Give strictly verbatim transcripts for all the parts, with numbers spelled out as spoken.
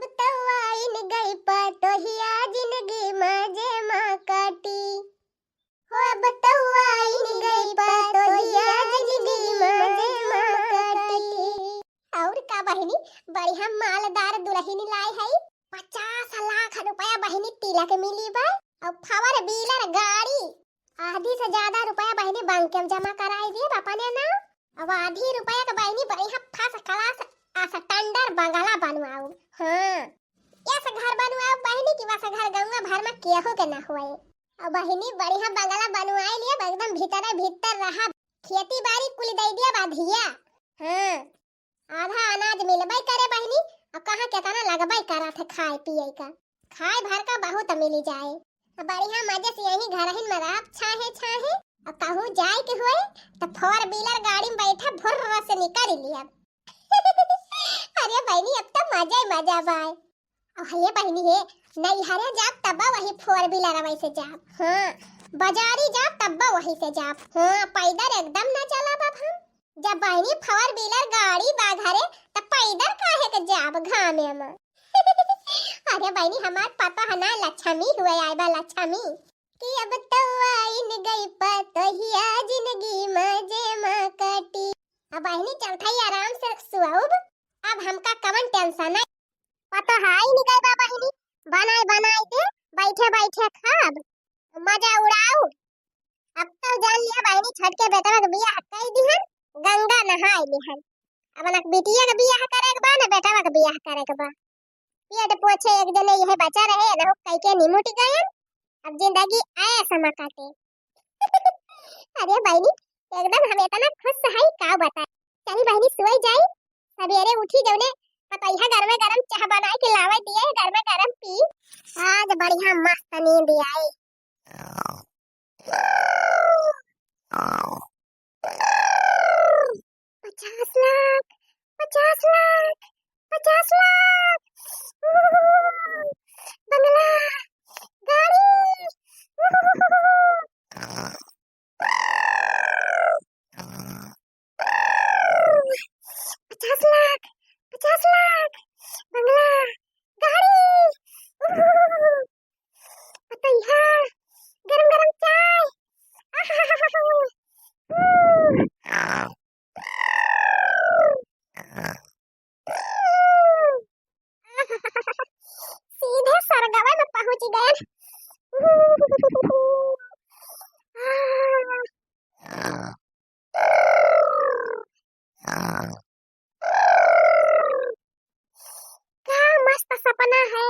अब तउआइन गई पतोहिया, जिनगी मजे मा काटी। हो अब तउआइन गई पतोहिया, जिनगी मजे मा काटी। और का बहिनी, बढ़िया मालदार दुलहिन लाए है। पचास लाख रुपया बहिनी तिलक मिली बा, और four wheeler गाड़ी। आधी से ज्यादा रुपया बहिनी बैंक में जमा कराई दिए अपने नाम। अब आधी रुपया के बहिनी बढ़िया first class standard बंगला बनवाऊ। हाँ, ऐसा घर बनवाऊ बहिनी कि वैसा घर गंगा भर में केहू के ना होए। अब बहिनी बढ़िया बंगला बनवाई लिए, एकदम भीतरे भीतर रहा, खेती बाड़ी कुल दे दिया बा धिया। हाँ, आधा अनाज मिलबे करे बहिनी, अब कहाँ केतना लगबे करत है खाए पिए का। खाए भर का बहुत मिली जाए। अब बढ़िया मजे से यहीं घरहिन में रहब छाहे छाहे। अब कहूँ जाए के होए त four wheeler गाड़ी में बैठा भुर्र से निकल लिया। अरे बहिनी, अब तो मजा ही मजा बाय। अब हे बहिनी हे, नैहरे जाब तब वही four wheeler वही से जाब। हाँ, बाजारी जाब तब वही से जाब। हाँ, पैदल एकदम ना चलब अब हम। जब बहिनी four wheeler गाड़ी बा घरे, त पैदल काहे के जाब घामे में? अरे बहिनी, हमार पता है ना, लक्ष्मी हुए आए बा लक्ष्मी। कि अब तउआइन गई पतोहिया, जिनगी मजे मा काटी। अब बहिनी चलत हई आराम से सुअब, अब हमका कवन tension है। पतोहाइन गई बा बहिनी, बनाए बनाए दे, बैठे बैठे खाब, मजा उड़ाऊ। अब तो जान लिया बहिनी, छोटके बेटवा के बियाह कई दिहन, गंगा नहाए लिहन। अब ना बिटिया के बियाह करे के बा, ना बेटवा के बियाह करे के बा। पेट पोछे एक जने यह बचा रहे, ना कई के निमुट गए। अब जिंदगी ऐसा मा काटे। अरे बहिनी, एकदम हम इतना खुश है, का बताए। चली बहिनी, सोई जाई, सवेरे उठी जौने पतोहिया गरमे गरम चाह बनाए के लावे दिए, गरमे गरम पी। आज बढ़िया मस्त नींद आई। पचास लाख, पचास लाख, पचास लाख। बंगला, गाड़ी। पचास लाख, पचास लाख, बंगला, गाड़ी। पतोहिया, गरम गरम चाय। सीधे स्वर्गवा में पहुंच गए। का मस्त सपना है।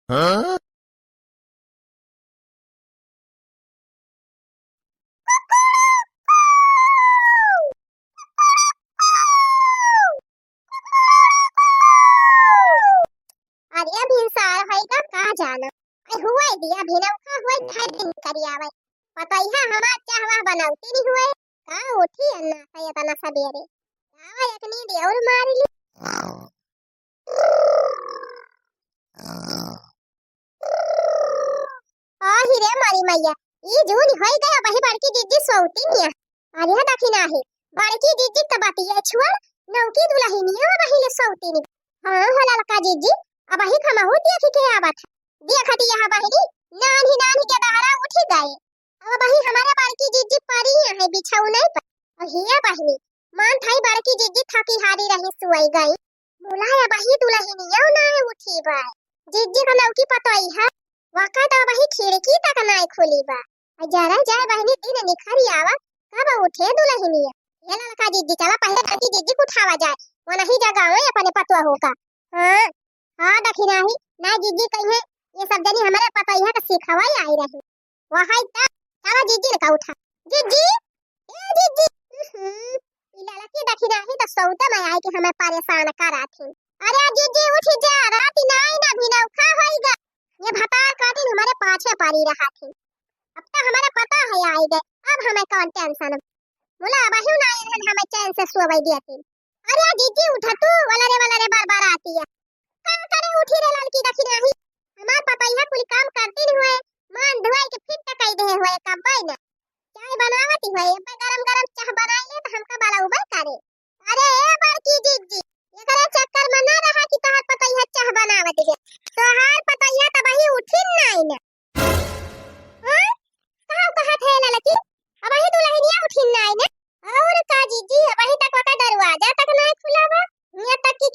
हाँ? अरे भिनसार होइगा, का जाना। आई हुए दिया भिनौका हुए, ढाई दिन करी आवे। पतोहिया हमार चाह वाह बनौती नहीं हुए। का उठी अन्ना से इतना सबेरे। आवा एक नींद और मार ली। आही रे मोरी मैया, ई जून होई गया, वही बड़की जिज्जी सोवती निया। अरे देखी नाही, बड़की जिज्जी त बतिया छुआ, नौकी दुलहिनिया वही ले सोवती नी। हाँ हो ललका जिज्जी, अबही हमहू देखी के आवत है। देखती यहाँ बहिनी, नान्ही नान्ही के दहरा उठी गए। अबही हमारे बड़की जिज्जी परी है बिछौने पर। और हिया बहिनी, मान थाई बड़की जिज्जी थकी हारी रही सुई गई। मुलाया बही दुलहिनिया ना उठी बा। जिज्जी का नौकी पतोई है, वका तो वही खिड़की तक ना खुली बा। आ जरा जाए बहिनी दिन निखरी आवा, कब उठे दुलहिनिया। ये ललका जिज्जी चला पहले बड़की जिज्जी को उठावा जाए, वो नहीं जगावे अपने पतोहू का। हाँ, हाँ, देखी नाही, ना जिज्जी कही है, ये सब जनी हमारे पतोहिया के सिखवाई आई रही। वहाई त, चला जिज्जी का उठा। जिज्जी, ए जिज्जी, हम्म, ई ललकी देखी नाही त सौदा में आई के हमें परेशान करा थी। अरे जिज्जी उठी जा, रात नाई ना भी नौखा होई गा। ये भतार का दिन हमारे पाछे पड़ी रहा थी। अब तो हमारे पता है आई गए, अब हमें कौन tension। मुला अबहियो ना आए रहन, हमें चैन से सोवे दिया थी। अरे जिज्जी उठा तू, वाला रे, वाला रे, बार बार आती है। का करे उठी रे ललकी देखी नाही। हमार पतोहिया कुल काम करती नहीं हुए, मान धोए के फिट कई दे हुए, कब्बे न। चाय बनावती हुए, अब गरम गरम चाह बनाई ले तो हमका बलाउबे करे। अरे ए बड़की जिज्जी, एकरे चक्कर में ना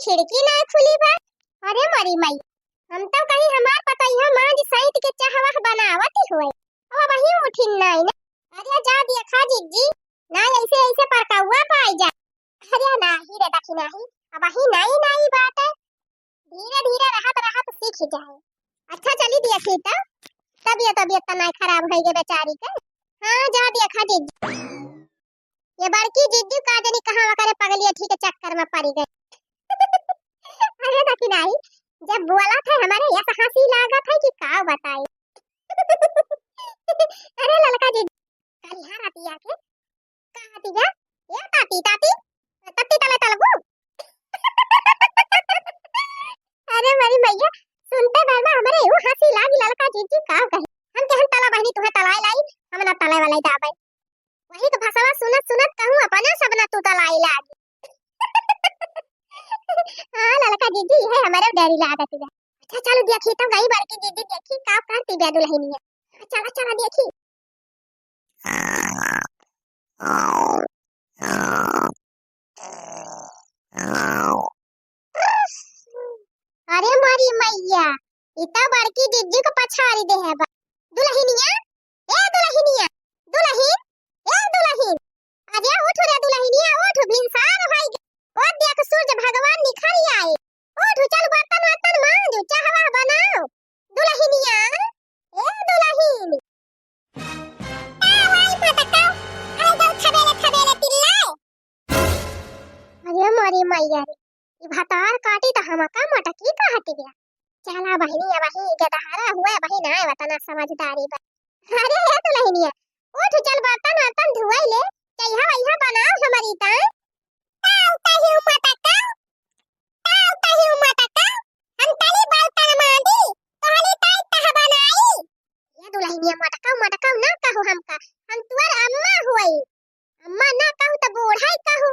खिड़की ना खुली बा। अरे मरी मई, हम तो कहीं हमार पतोहिया मांज सैंत के चाहवा बनावत होई। अब वही उठिन नाई ना। अरे जा देखा जिज्जी, ना ऐसे ऐसे परकौआ पाई जा। अरे नाही रे दखिनाही, अब वही नाई नाई बाटे। धीरे धीरे रहत रहत सीख जाए। अच्छा चली देखी तो, तबियत तबियत तो नाई खराब होई गे बेचारी के। हाँ जा देखा जिज्जी। ये बड़की जिज्जी का जनी कहाँ वकरे पगलिया ठीक चक्कर में पड़ी गई। अरे दखिनाही, जब बोला थे हमारे यस हंसी लागत है कि का बताई। अरे ललका जिज्जी, कल यहाँ रतिया के का हतिया, ए ताती, ताती, तत्ती तले तलबू। अरे मरी मैया, सुनते भर में हमरे यूं हंसी लागी ललका जिज्जी का कही। हम केहन तला बहिनी तुहे तलाए लाई, हम ना तले वाले जाबे। वही के भसवा सुनत सुनत कहूँ अपने सब ना तू तलाई लागी। हाँ ललका जिज्जी, ये हमारे डरी लागत बा। अच्छा चलो देखी तो गई बड़की जिज्जी, देखी का करती बा दुलहिनिया। चला चला देखी। अरे मोरी मैया, ई तो बड़की जिज्जी के पछाड़ी देहे बा। दुलहिनिया, ए दुलहिनिया, दुलहिन, ए दुलहिन, अरे उठ रे दुलहिनिया, उठ, भिनसार होई गे। ओ देख सूरज भगवान निखर आए। उठ, चल बर्तन वर्तन मांज, चाहवा बनाओ। दुलहिनिया, ए दुलहिन। ए भाई मटका, आई जाओ खबेले खबेले पिल्ला। अरे मोरी मैया रे, ई भतार काटी त हमका मटकी कहत बिया। चला बहिनी, अबही गदहरा हुआ, अबही नाय वतना समझदारी बा। अरे हे दुलहिनिया, उठ चल बर्तन वर्तन धुआई ले, चइहा वइहा बनाओ हमरी ताई। ताऊ कहियो मटका, ताऊ कहियो मटका, हम तली बर्तन मांजी, तोहरी ताई तह बनाई। ये दुलहिनिया मटका मटका ना कहो हमका, हम तुअर अम्मा हुई। अम्मा ना कहू त बूढ़ा ही कहू,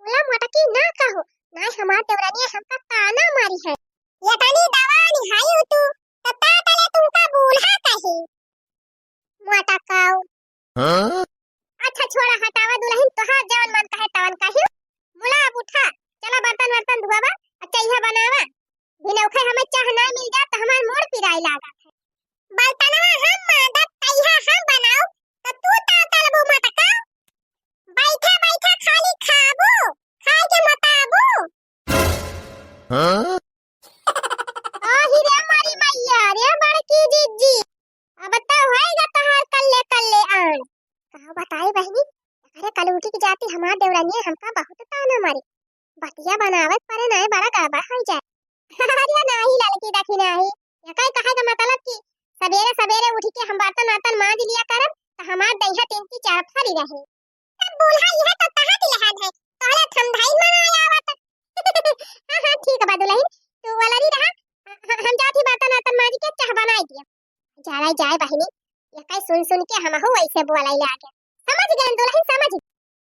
मुला मोटकी ना कहू, नाय हमार देवरानिया हमका ताना मारी है। ये तनी दवानी हाई हो तू, त ता तले तुमका बूढ़ा कही। मोटकाऊ। हाँ? अच्छा छोड़ा हटावा दुलहिन, तोहार जवन मन कहे तवन कही। मुला अब उठा, चला बर्तन वर्तन धुआवा, आ चइहा बनावा। भिनौखे हमें चाह ना मिल जात त हमार मूड़ पिराए लागत है। बर्तनवा हम मांजब, चइहा हम बनाउब, त तू तातल बू मटका। बैठा बैठा खाली खाबू, खाए के मताबू। हाँ? आही रे मारी मैया रे बड़की जिज्जी, अब त होएगा तोहार कल्ले कल्ले आन। का बताई बहिनी, अरे कल उठी के जाती हमार देवरानिया हमका बहुत ताना मारी। बतिया बनावत परे नाय बड़ा गड़बड़ हो जाए। अरे नाही ललकी दखिनाही, एकर कहे का मतलब कि सबेरे सबेरे उठ के हम बर्तन वर्तन मांज लिया करब त हमार दहिया टिंकी चार फरी रहे। तब बोला यह तो कहा दिलहन है, तोहरे ठंडाई मना आवत। हाँ हाँ ठीक बा दुलहिन, तू वलरी रहा, ह-, ह-, हम जाती बर्तन वर्तन मांज के चाह बनाई दिया। जाए जाए बहिनी, ये कई सुन सुन के हमहू ऐसे बोलाई लागे। समझ गए दुलहिन, समझ।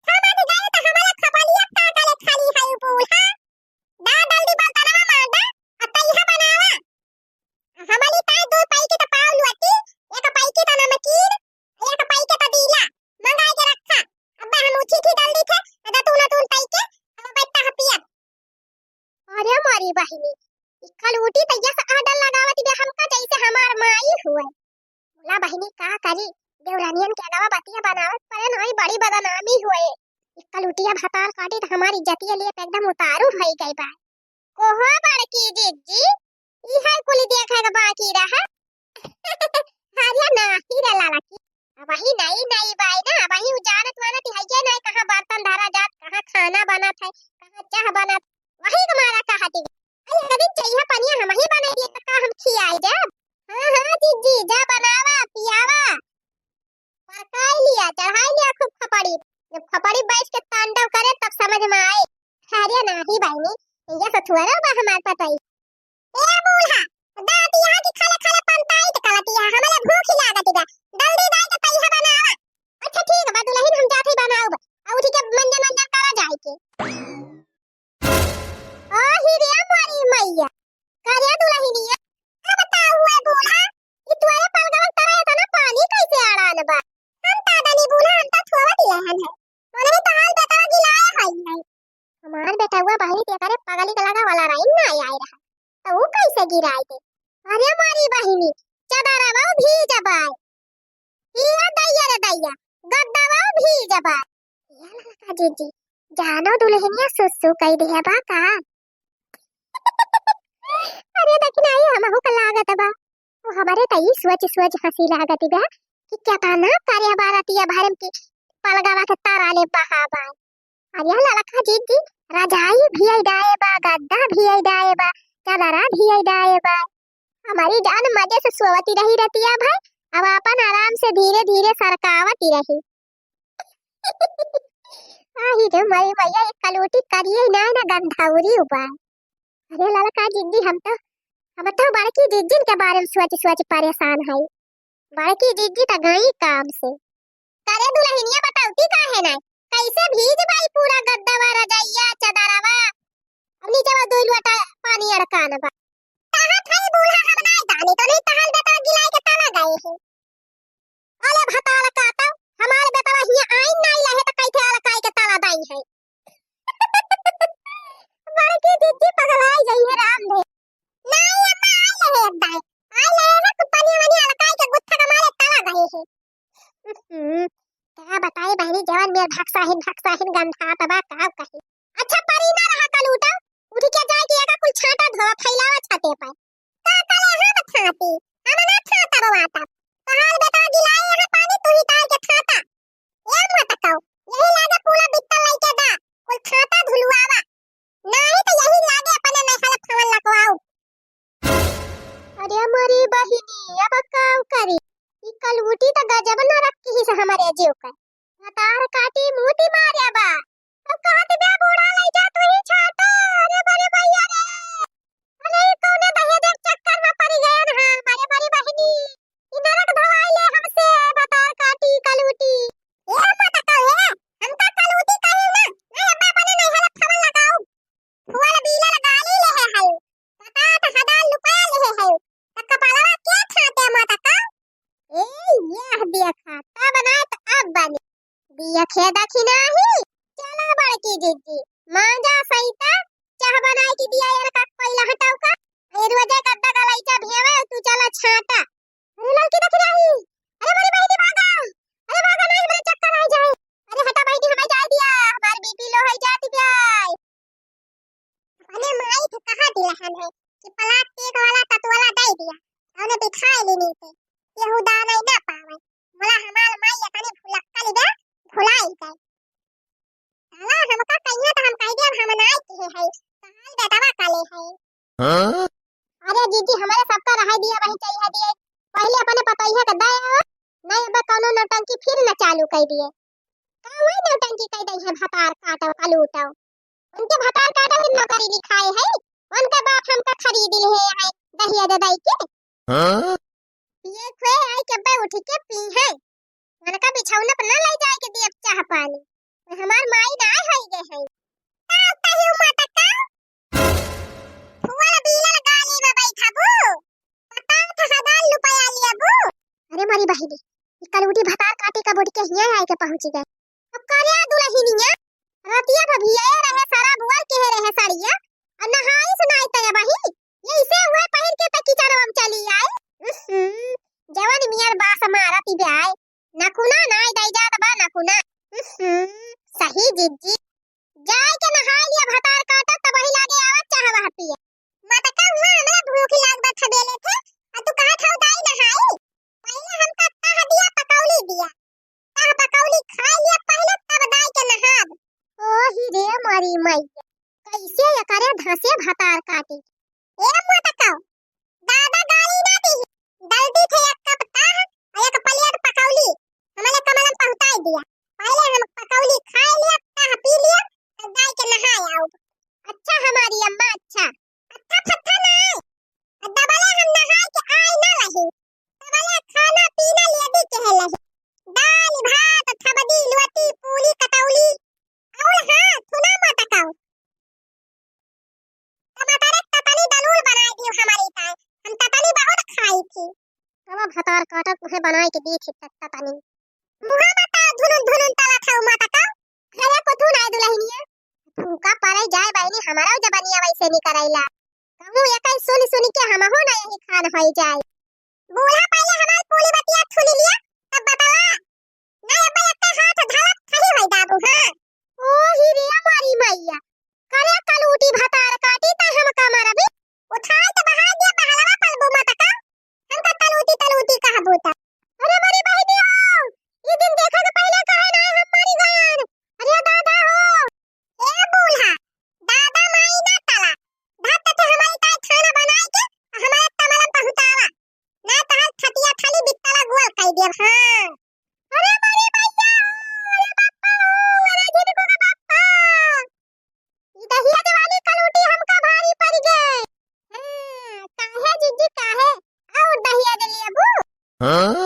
समझ गए त हमारा खपलिया काटा ले खाली है उ बूढ़ा। दा जल्दी बर्तनवा मांज दा, आ तइहा बनावा। हमनी ताई दो पैकेट पाव लुअती, एक पैकेट नमकीन, एक पैकेट दीला मंगाए के रखा। अब्बा हम उठी थी जल्दी थे, अदा तू ना तू पैकेट, हम बैठा है पियत। अरे मोरी बहिनी, ई कलूटी त यस आडर लगावत बे हमका जैसे हमार माई हुए। बोला बहिनी का करी, देवरानियन के अलावा बतिया बनावत परे नाई बड़ी बदनामी हुए। ई कलूटिया भतार काटी त हमारी इज्जतिया लिए त एकदम उतारू भई गई बा। कोहो बड़की जिज्जी, ई है कुल देखे के बाकी रहा। अरे नाही रे ललकी, अबही नई नई बाई ना, अबही उ जानत वानत हइये नाई, कहाँ बर्तन धरा जात, कहाँ खाना बनत है, कहाँ चाह बनत, वही के मारा कहती। अरे एक दिन चइहा पनिया हमही बनाई दिए, त का हम खियाई जाब? हाँ हाँ जिज्जी, जा बनावा, पियावा, पकाई लिया, चढ़ाई लिया खूब खपड़ी। जब खपड़ी बैठ के तांडव करे तब समझ में आए। अरे नाही बहिनी, ये सथुआरा बा हमार पतई। ए बूढ़ा, दांत यहाँ की खाले खाले पंताई त कलतिया, हमरे भूख ही लागत बा। जल्दी जाई के तइहा बनावा। अच्छा ठीक बा दुलहिन, हम जाते बनाउब। आ उठी के मंजन मंजन करा जाई के। ओ हिरिया मोरी मैया, करे दुलहिनिया, का बताऊ हुए बूढ़ा, ई तोरे पलगवन तरा इतना पानी कैसे अड़ान बा? हम तादनी बूढ़ा, हम तो थोड़ा दिया हन है। उन्हें तो हाल बेटा गिलाए हई है। हमार बेटउआ बहिनी के करे पगली लगा वाला रही, ना आए रहा, तो ऊ कैसे गिराई दे? अरे मोरी बहिनी, चदरवा भीज बाय, ए दैया रे दैया, गद्दवा भीज बाय। ए ललका जीजी, जानो दुलहिनिया सुसु कई दिहे बा का? अरे देखी ना, ई हमहू का लागत बा। ओ हमरे त ई सोच सोच हँसी लागत बा कि केतना करिया बा रतिया भर में कि पलगवा के तारा ले बहा बा। अरे ललका जीजी, रजाई भियाई डाए बा, गद्दा भियाई डाए बा, चदरा भियाई डाए बा। हमारी जान मजे से सोवती रही रतिया भर, अब आपन आराम से धीरे धीरे सरकावती रही। आही रे मरी मैया, एक कलूटी करिए ना, ना गंधौरी उबाय। अरे ललका जिज्जी, हम तो, हम तो बड़की जिज्जिन के बारे में सोच सोच परेशान है। बड़की जिज्जी तो गई काम से। करे दुलहिनिया, बतावती काहे ना, कैसे भीज भाई पूरा गद्दवा, रजाइया, चदरवा, अब नीचे वो दुई लोटा पानी अड़कान बा। कहा था बूढ़ा, हम नाई जानी तो नहीं, तहार बेटा गिलाई के ताला गए है। अले भतार काटो, हमार बेटवा हियां आइन नाई लहे त कैसे अलकाई के ताला दाई है। बड़की जिज्जी पगलाई गई है राम रे। नाई अम्मा, आई लहे एक दाई, आई लहे है कुपनी वनी अलकाई के गुत्था के मारे ताला गए है। हम्म, का बताई बहनी, जवन मेर भक्साहिन भक्साहिन गंधात बा, का कही। अच्छा परी ना रहा कलूटा, उठ के जाए के एका कुल छांटा धोवा फैलावा छाते पर। का कले हाथ छाती, हम ना छाता बवाता। तहार बेटा गिलाई यहाँ पानी, तू ही ताई के छाता। ए मत कहो, यही लागे पूरा बित्तल लइके दा, कुल छाता धुलवावा। नाही तो यही लागे अपने नहल फवन लकवाऊ। अरे मोरी बहिनी, अब का करी? ई कलूटी त गजब न रखी से हमारे जीव का। भतार काटी मूती मारे बा। अब कहत बे बूढ़ा लई जा तू ही छाता। अरे बड़े भैया रे। अरे ई कौने दहेज के चक्कर में पड़ी गए ना। अरे बड़ी बहिनी। ई नरक धवाई ले हमसे, भतार काटी कलूटी। ए मत कहो, हमका कलूटी कही ना। नहीं, अब अपने नहीं हलत खबर लगाऊ। फुअल बीलल गाली लेहे हल, पचास हजार रुपया लेहे हल, त कपड़वा के छाटे मत का? ए, यह देखा, तब ना त अब बनी। दिया खेदा खिनाही, चला बड़की जिज्जी, मांजा सैता, चाह बनाई के दिया यार का कोई लहटाऊ का? ए रोजे गद्दा गलैचा भेवे, तू चला छाटा। अरे लड़की देख रही, अरे बड़ी बहिनी भागा, अरे भागा नहीं, मेरे चक्कर आ जाए। अरे हटा बहिनी, हमें जाए दिया, हमार बीपी लो है जात जाए। अपने माई के कहा दिलहन है कि प्लास्टिक वाला ततवाला दे दिया, उन्हें बिठाए लेने से, केहू दाना ना पावे। बोला हमार माई इतनी भुलक्कल बा, भुलाई गई। साला हमका कहिए तो हम कह दिया हम नाई किहे है, कहाल बेटवा काले है। हाँ? अरे जीजी, हमारे सबका रह दिया, वही चाहिए दिए। पहले अपने पतोहिया के दे आओ, नहीं अब कौनो नौटंकी फिर न चालू कर दिए। का वही नौटंकी कर दे है भतार काटो कलूटो। उनके भतार काटो के नौकरी लिखाए है, उनका बाप हमका खरीद ले है, है दहिया दे दई के। हाँ? पिए खुए आई के अब्बे उठ के पी है। उनका बिछौना पर ना ले जाए के दिए चाह पानी। हमार माई ना होई गए है। का कहियो माता का? फुअल बीलल गाली में बैठबू। पचास हजार रुपया लेबू। अरे मारी बहिनी, ई कलूटी भतार काटे का बोट के हियां आए के पहुंची गए। अब करे दुलहिनिया, रतिया भभिया रहे सारा बुआर के रहे साड़िया, और नहाई सुनाई तय बही, ये इसे हुए पहिर के त किचनवा में चली आई। उहुं, जवन मियर बास मारत ही बे आए, नकुना नाई दई जात बा नकुना। उहुं, सही जिज्जी, जाए के नहाई लिया भतार काटा, तब वही लागे आवत चाह वह पिया। माता का हुआ हमरा भूख लाग बा खबेले थे, आ तू कहा था दाई नहाई? पहले हमका कह दिया पकौली दिया। कह पकौली खाए लिया पहले तब दाई के नहाब। ओ ही रे मारी माई। कैसे एकरे धसे भतार काटी। ए माता का दादा गाली ना दी। जल्दी थे एक कप चाह और एक प्लेट पकौली हमरे कमरा में पहुंचाई दिया। पहले हम पकौली खाए लिया, चाह पी लिया, तब जाए के नहाए आओ। अच्छा हमारी अम्मा, अच्छा। अच्छा फत्था ना आए। दबले हम नहाए के आए ना रही। दबले खाना पीना लेदी के है लही। दाल, भात, थबदी, लोटी, पूरी, कतौली। और हाँ, सुना मत काओ। टमाटर एक ततनी दलूल बनाए दियो हमारी ताई। हम ततनी बहुत खाई थी। अब भतार काटत उहे बनाए के दी थी तत-, ततनी। मुहा मत धुनुन धुनुन तला था मत का। घरे को तू ना दुलहिनिया। फूका पड़े जाए बहिनी, हमारा जबनिया वैसे नहीं करैला। कहूँ एकई सुन सुन के हमहू ना यही खान होई जाए। बूढ़ा पहले हमार पूरी बतिया थुली लिया, तब बतावा। नहीं अब्बा, एक हाथ धरत खड़ी होई दाबू, हाँ। ओ ही रे हमारी मैया, करे कलूटी भतार काटी त हम कमर अभी। उठाए त बहार दिया बहलवा पलबू मत का। हमका तलूटी तलूटी कहबू त। अरे बड़ी बहिनी हो, ई दिन देखे के पहले काहे ना हम मरी गयन? अरे दादा हो। ए बूढ़ा, दादा माई ना तला। धत के हमारी ताई खाना बनाए के हमारे तमलम पहुँचावा। ना तहर खटिया खाली बित्तला गोल कई देब, हाँ। अरे बड़ी भैया हो, अरे बापा हो, अरे झिनकू के बापा। ई दहिया जवानी कलूटी हमका भारी पड़ गए। हाँ, काहे जीजी काहे? और दहिया दे लेबू? हाँ?